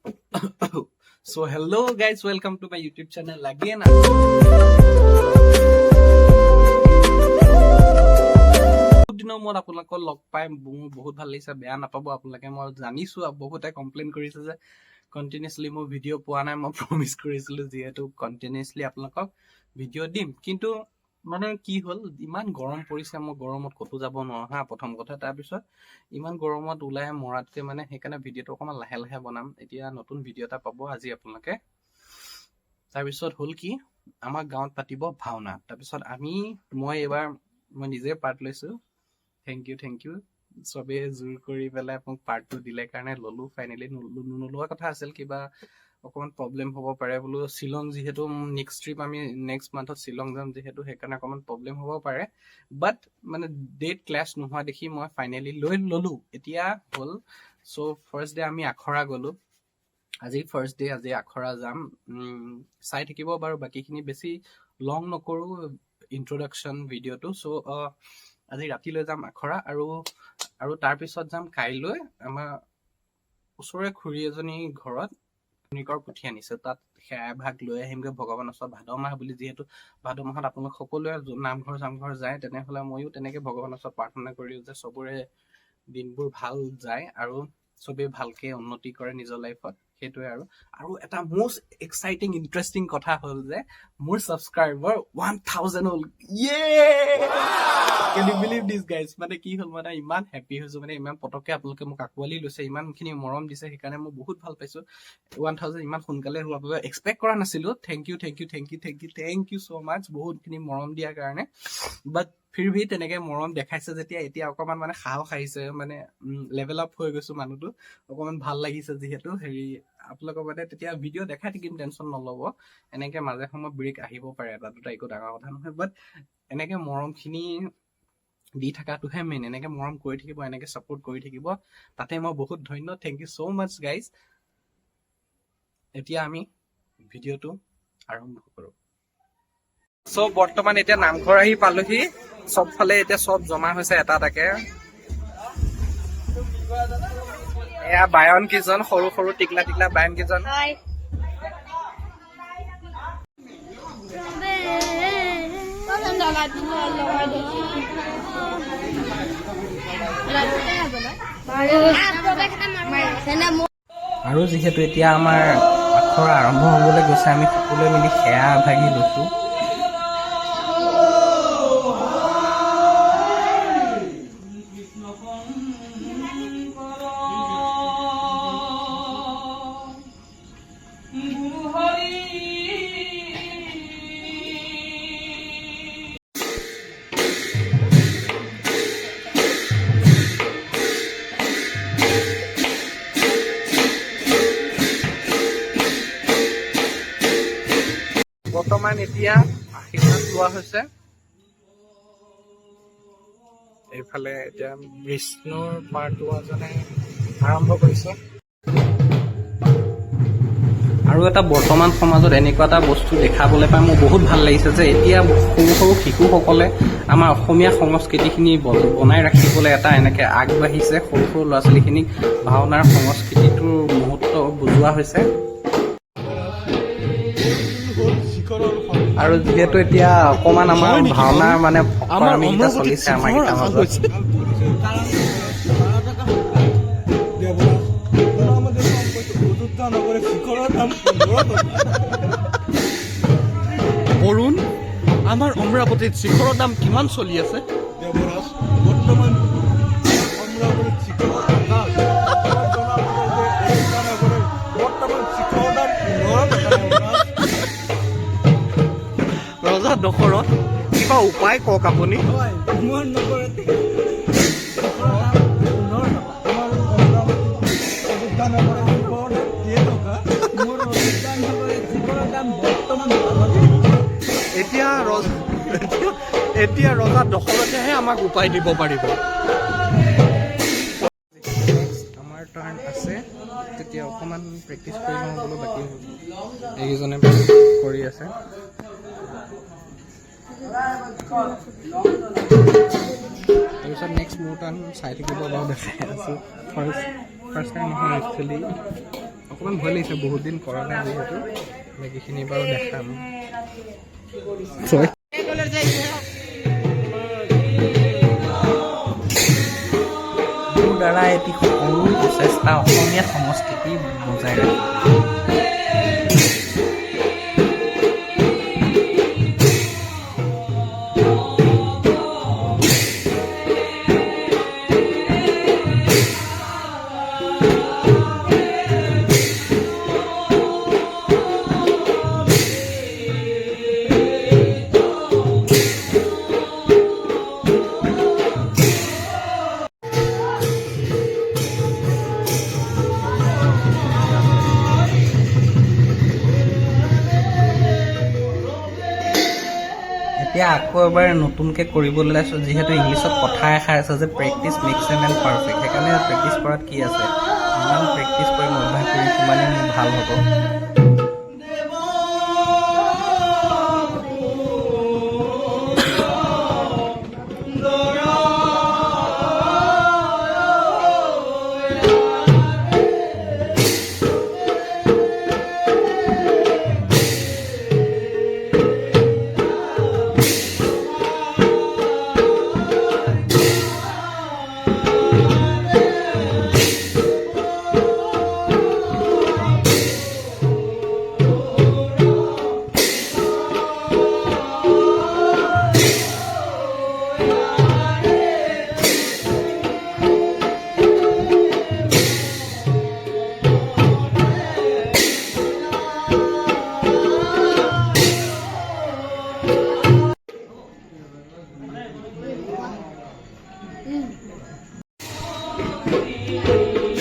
So hello guys, welcome to my YouTube channel again. বহুত দিনৰ মূৰত আপোনালোকক লগ পাই মোৰ বহুত ভাল লাগিছে। বেয়া নাপাব আপোনালোকে, মই জানিছো বহুতে কমপ্লেইন কৰিছে যে কণ্টিনিউচলি মোৰ ভিডিঅ' পোৱা নাই। মই প্ৰমিছ কৰিছিলো যিহেতু কণ্টিনিউচলি আপোনালোকক ভিডিঅ' দিম, কিন্তু মানে কি হ'ল, ইমান গৰম পৰিছে, মই গৰমত ক'তো যাব নোৱাৰো হা, প্ৰথম কথা। তাৰপিছত ইমান গৰমত ওলাই মৰাতকৈ মানে সেইকাৰণে ভিডিঅ'টো অকণমান লাহে লাহে বনাম। এতিয়া নতুন ভিডিঅ' এটা পাব আজি আপোনালোকে। তাৰপিছত হ'ল কি, আমাৰ গাঁৱত পাতিব ভাওনা। তাৰপিছত মই এইবাৰ মই নিজে পাৰ্ট লৈছো। Thank U, thank U. চবেই জোৰ কৰি পেলাই মোক পাৰ্টটো দিলে কাৰণে ল'লো ফাইনেলি। নোলোৱা কথা আছিল, কিবা অকণমান প্ৰব্লেম হ'ব পাৰে বোলো। শ্বিলং যিহেতু নেক্সট ট্ৰিপ, আমি নেক্সট মান্থত শ্বিলং যাম যিহেতু, সেইকাৰণে অকণমান প্ৰব্লেম হ'ব পাৰে। বাট মানে ডেট ক্লেছ নোহোৱা দেখি মই ফাইনেলি লৈ ল'লো। এতিয়া হ'ল, চ' ফাৰ্ষ্ট ডে আমি আখৰা গ'লো। আজি ফাৰ্ষ্ট ডে, আজি আখৰা যাম। চাই থাকিব বাৰু বাকীখিনি, বেছি লং নকৰোঁ ইন্ট্ৰডাকশ্যন ভিডিঅ'টো। চ' আজি ৰাতিলৈ যাম আখৰা আৰু আৰু তাৰপিছত যাম কাইলৈ আমাৰ ওচৰৰে খুৰী এজনী ঘৰত নিকৰ পুথি আনিছে, তাত সেৱা এভাগ লৈ আহিমগৈ ভগৱানৰ ওচৰত। ভাদ মাহ বুলি যিহেতু, ভাদ মাহত আপোনালোক সকলোৱে নামঘৰ চামঘৰ যায়, তেনেহ'লে ময়ো তেনেকে ভগৱানৰ ওচৰত প্ৰাৰ্থনা কৰিলোঁ যে চবৰে দিনবোৰ ভাল যায় আৰু চবেই ভালকে উন্নতি কৰে নিজৰ লাইফত, সেইটোৱে। আৰু আৰু এটা মষ্ট এক্সাইটিং ইণ্টাৰেষ্টিং কথা হ'ল যে মোৰ ছাবস্ক্ৰাইবাৰ 1000 হ'ল। ইয়ে, can you believe this, guys? মানে কি হ'ল, মানে ইমান হেপী হৈছো, মানে ইমান পটককে আপোনালোকে মোক আঁকোৱালি লৈছে, ইমানখিনি মৰম দিছে, সেইকাৰণে মই বহুত ভাল পাইছো। 1000 ইমান সোনকালে হোৱাৰ বাবে এক্সপেক্ট কৰা নাছিলো। Thank you, thank you, thank you, thank you, thank you so much বহুতখিনি মৰম দিয়াৰ কাৰণে। বাট फिर भी তেনেকে মৰম দেখাইছে যেতিয়া এতিয়া অকণমান মানে সাহস আহিছে, মানে লেভেল আপ হৈ গৈছো মানুহটো, অকণমান ভাল লাগিছে যিহেতু হেৰি আপোনালোকৰ মানে তেতিয়া ভিডিঅ' দেখাই থাকিম, টেনশ্যন নল'ব। এনেকে মাজে সময়ে ব্ৰেক আহিব পাৰে এটা দুটা, একো ডাঙৰ কথা নহয়। বাট এনেকে মৰমখিনি দি থকাটোহে মেইন। এনেকে মৰম কৰি থাকিব, এনেকে ছাপোৰ্ট কৰি থাকিব, তাতে মই বহুত ধন্য। Thank you so much, guys. এতিয়া আমি ভিডিঅ'টো আৰম্ভ কৰোঁ। চ' বৰ্তমান এতিয়া নামঘৰ আহি পালোহি। চবফালে এতিয়া চব জমা হৈছে এটা এটাকে। এয়া বায়ন কেইজন, সৰু সৰু টিকলা টিকলা বায়ন কেইজন। হয়। আৰু যিহেতু এতিয়া আমাৰ আখৰা আৰম্ভ হ'বলৈ গৈছে, আমি সকলোৱে মিলি সেৱা ভাগি লৈছো। বৰ্তমান এতিয়া আশীৰ্বাদ লোৱা হৈছে। এইফালে এতিয়া বিষ্ণুৰ পাৰ্ট লোৱাজনে আৰম্ভ কৰিছে। আৰু এটা বৰ্তমান সমাজত এনেকুৱা এটা বস্তু দেখাবলৈ পাই মোৰ বহুত ভাল লাগিছে যে এতিয়া সৰু সৰু শিশুসকলে আমাৰ অসমীয়া সংস্কৃতিখিনি বনাই ৰাখিবলৈ এটা এনেকে আগবাঢ়িছে। সৰু সৰু ল'ৰা ছোৱালীখিনিক ভাওনাৰ সংস্কৃতিটোৰ মুহূৰ্ত বুজোৱা হৈছে। আৰু যিহেতু এতিয়া অকমান আমাৰ হয় নেকি? ভাওনাৰ মানে আমাৰ ফকৰামিকেইটা অমৰাৱতীত চলিছে আমাৰ শিখৰৰ কেইটাৰ আকাল মাজত। হৈছে। দেৱৰাজ, আমাদেৰ অযোধ্যা নগৰে শিখৰেৰ দাম 15 টকা। বৰুণ, আমাৰ অমৰাৱতীত শিখৰৰ দাম কিমান চলি আছে? দেৱৰাজ, বৰ্তমান অমৰাৱতীত শিখৰৰ আকাল। আমাৰ জনা মতে যে অযোধ্যা নগৰে বৰ্তমান শিখৰৰ দাম 15 টকা, দেৱৰাজ। ৰজা দশৰথ, কিবা উপায় কওক আপুনি। হয়, মোৰ নগৰত শিখৰৰ দাম 15 টকা। আমাৰ অমৰাৱতীত অযোধ্যা নগৰে শিখৰৰ দাম 1.5 টকা। মোৰ অযোধ্যা নগৰত শিখৰৰ দাম বৰ্তমান 12 টকা। এতিয়া ৰজা দশৰথেহে আমাক উপায় দিব পাৰিব। আমাৰ টাৰ্ণ আছে, তেতিয়া অকণমান প্ৰেক্টিচ কৰি লওঁ বোলো। বাকী এইকেইজনে কৰি আছে। তাৰপিছত নেক্সট মোৰ টাৰ্ণ, চাই থাকিব বাৰু, দেখাই আছোঁ। ফাৰ্ষ্ট ফাৰ্ষ্ট টাইম নহয়, একচুৱেলি অকণমান অকণমান ভয় লাগিছে, বহুত দিন কৰা নাই যিহেতু। বাকীখিনি বাৰু দেখাম। মোৰ দ্বাৰা এটি সৰু প্ৰচেষ্টা অসমীয়া সংস্কৃতি বজাই ৰাখিব। এতিয়া আকৌ এবাৰ নতুনকৈ কৰিবলৈ ওলাইছোঁ, যিহেতু ইংলিছত কথা এষাৰ আছে যে practice makes a man perfect। সেইকাৰণে প্ৰেক্টিচ কৰাত কি আছে, যিমান প্ৰেক্টিচ কৰিম, অভ্যাস কৰিম, সিমানেই মোৰ ভাল হ'ব।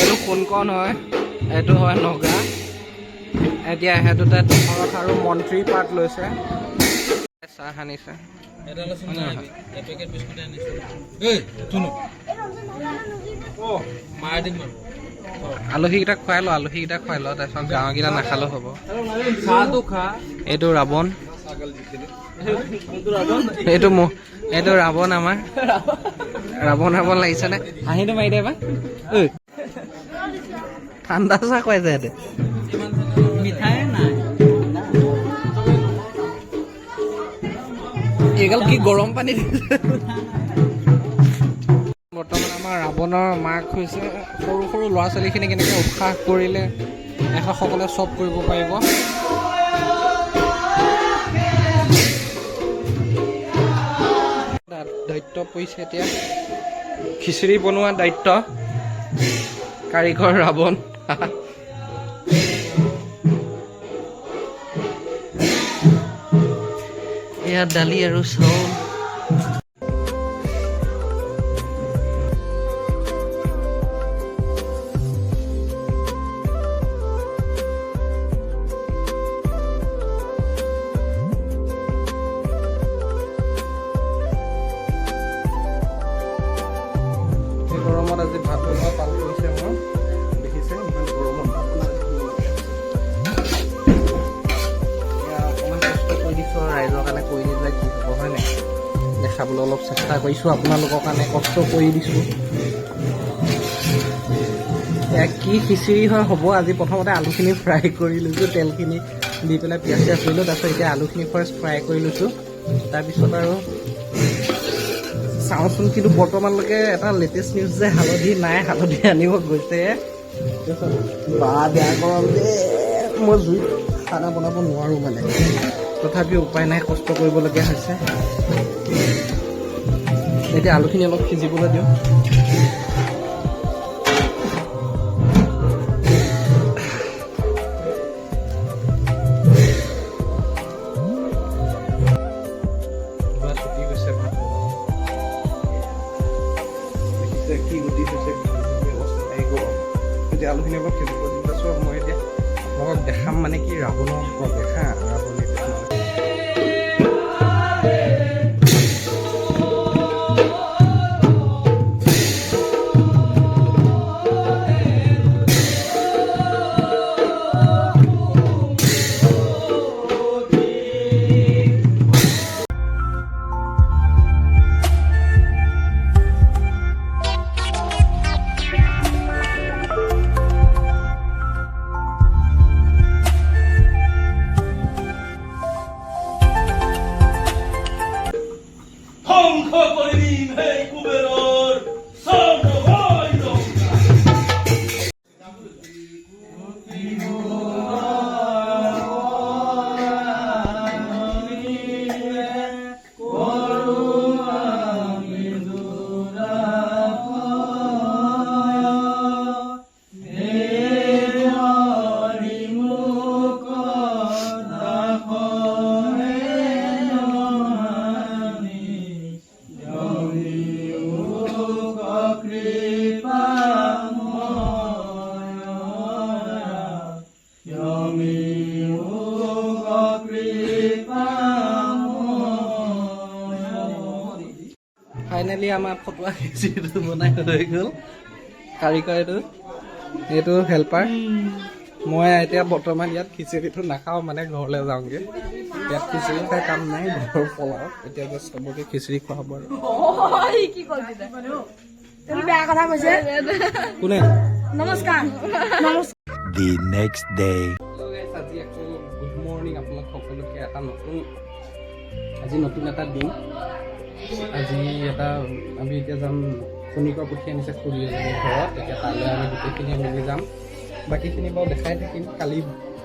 এইটো কোনকণ হয়? এইটো হয় নগা। এতিয়া সেইটোতে দশৰথ আৰু মন্ত্ৰী পাৰ্ট লৈছে। চাহ আনিছে। হয় নে নহয়? মাৰ দিম আৰু। আলহীকেইটাক খুৱাই ল, আলহীকেইটাক খুৱাই ল, তাৰপিছত গাঁৱৰকেইটা নাখালেও হ'ব। চাহটো খা। এইটো ৰাৱণ, এইটো এইটো ৰাৱণ, আমাৰ ৰাৱণ। ৰাৱণ লাগিছে নে? হাঁহিটো মাৰি দে এবাৰ। ঐ, ঠাণ্ডা চাহ খুৱাইছে সিহঁতে। মিঠাই নাই। এইগাল কি গৰম পানী দিছে। বৰ্তমান আমাৰ ৰাৱণৰ মাক হৈছে। সৰু সৰু ল'ৰা ছোৱালীখিনি কেনেকৈ উৎসাহ কৰিলে এখেতসকলে চব কৰিব পাৰিব। দায়িত্ব পৰিছে এতিয়া খিচিৰি বনোৱা দায়িত্ব, কাৰিকৰ ৰাৱণ। এয়া দালি আৰু চাউল। এই গৰমত আজি ভাত বনোৱা পাল পৰিছে মোৰ। দেখিছে, ইমান গৰমত ভাত বনাই। এয়া অকণমান কষ্ট কৰি দিছোঁ আৰু ৰাইজৰ কাৰণে কৰি নিদিলে কি হ'ব, হয় নাই? দেখাবলৈ অলপ চেষ্টা কৰিছোঁ, আপোনালোকৰ কাৰণে কষ্ট কৰি দিছোঁ। এয়া কি খিচিৰি হয় হ'ব আজি। প্ৰথমতে আলুখিনি ফ্ৰাই কৰি লৈছোঁ, তেলখিনি দি পেলাই পিঁয়াজ চিয়াজ দিলোঁ। তাৰপিছত এতিয়া আলুখিনি ফাৰ্ষ্ট ফ্ৰাই কৰি লৈছোঁ, তাৰপিছত আৰু চাওঁচোন। কিন্তু বৰ্তমানলৈকে এটা লেটেষ্ট নিউজ যে হালধি নাই, হালধি আনিব গৈছে। বা, বেয়া গৰম দেই। মই জুইত খানা বনাব নোৱাৰোঁ মানে, তথাপিও উপায় নাই, কষ্ট কৰিবলগীয়া হৈছে। এতিয়া আলুখিনি অলপ সিজিবলৈ দিওঁ। কিবা চুটি গৈছে ভাত। দেখিছে কি গতি হৈছে, কি অৱস্থা, এই গৰম। এতিয়া আলুখিনি অলপ সিজিব দিম, তাৰপিছত মই এতিয়া আপোনালোকক দেখাম মানে কি ৰাৱণৰ প্ৰৱেশ। হা, ৰাৱণে ফাইনেলি আমাৰ ফটোৱা খিচিৰিটো বনাই হৈ গ'ল। কাৰিকৰ এইটো এইটো হেল্পাৰ। মই এতিয়া বৰ্তমান ইয়াত খিচিৰিটো নাখাওঁ, মানে ঘৰলৈ যাওঁগৈ। ইয়াত খিচিৰি খাই কাম নাই, ঘৰ পলাওঁ। এতিয়া জাষ্ট চবকে খিচিৰি খুৱাব আৰু। তুমি বেয়া কথা কৈছে। কোনে? নমস্কাৰ, নমস্কাৰ। The next day. Hello guys, আজি আকৌ গুড মৰ্ণিং আপোনালোক সকলোকে। এটা নতুন আজি নতুন এটা দিন। আজি এটা আমি এতিয়া যাম, খনিকৰ পুঠি আনিছে খুৰী এজনীৰ ঘৰত। এতিয়া তালৈ আমি গোটেইখিনি মিলি যাম। বাকীখিনি বাৰু দেখাই থাকিম। কালি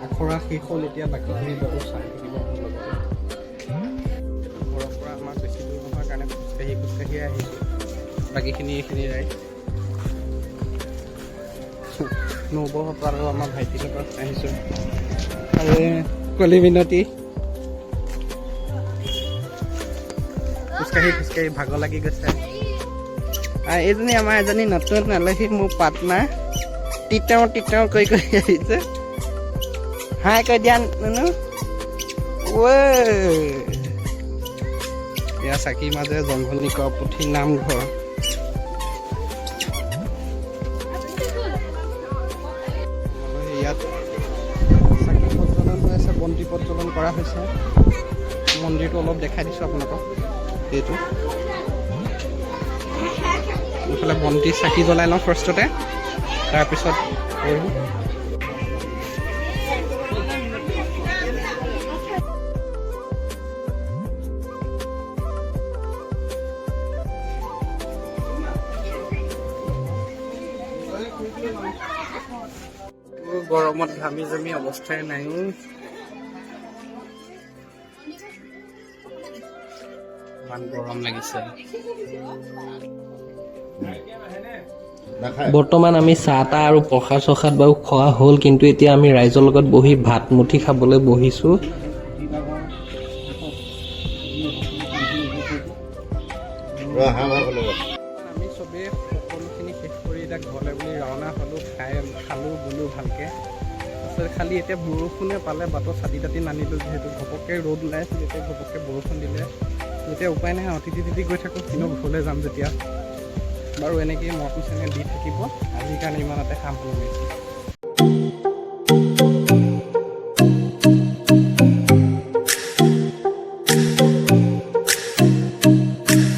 আখৰা শেষ হ'ল, এতিয়া বাকীখিনি বাৰু চাই থাকিব মোৰ লগতে। ঘৰৰ পৰা আমাৰ বেছি দূৰ নোহোৱাৰ কাৰণে খোজকাঢ়ি খোজকাঢ়িয়ে আহিছোঁ। বাকীখিনি এইখিনি ৰাইজ, নবৌহঁত আৰু আমাৰ ভাইটিহঁত আহিছোঁ আৰু কলি মিনতি। খোজকাঢ়ি খোজকাঢ়ি ভাগৰ লাগি গৈছে। আৰু এইজনী আমাৰ এজনী নতুন আলহী, মোৰ পাৰ্টনাৰ, তিতাও তিতাও কৰি কৰি আহিছে। হাই কৈ দিয়া নুনু। ঐ, এয়া চাকিৰ মাজে জংঘলী পুথি নামঘৰ। ইয়াত চাকি প্ৰজ্বলন হৈ আছে, বন্তি প্ৰজ্বলন কৰা হৈছে। মন্দিৰটো অলপ দেখাই দিছোঁ আপোনালোকক। এইটো এইফালে বন্তি চাকি জ্বলাই লওঁ ফাৰ্ষ্টতে, তাৰপিছত কৰিম। গৰমত ঘামি জামি অৱস্থাই নাই অ'। ইমান গৰম লাগিছে। বৰ্তমান আমি চাহ তাহ আৰু প্ৰসাদ চসাদ বাৰু খোৱা হ'ল, কিন্তু এতিয়া আমি ৰাইজৰ লগত বহি ভাত মুঠি খাবলৈ বহিছোঁ। আমি চবেই সকলোখিনি শেষ কৰি এতিয়া ঘৰলৈ বুলি ৰাওনা হ'লোঁ। খাই খালোঁ বলোঁ ভালকৈ। তাৰপিছত খালি এতিয়া বৰষুণে পালে, বাটত ছাতি তাতি নানিলোঁ যিহেতু ঘপককৈ ৰ'দ ওলাই আছিল, এতিয়া ঘপককৈ বৰষুণ দিলে। যেতিয়া উপায় নাই আৰু তিতি তিতি গৈ থাকোঁ, কিন্তু ঘৰলৈ যাম যেতিয়া। বাৰু, এনেকেই মৰম চেনেহ দি থাকিব। আজিৰ কাৰণে ইমানতে সামৰণি মাৰিছোঁ।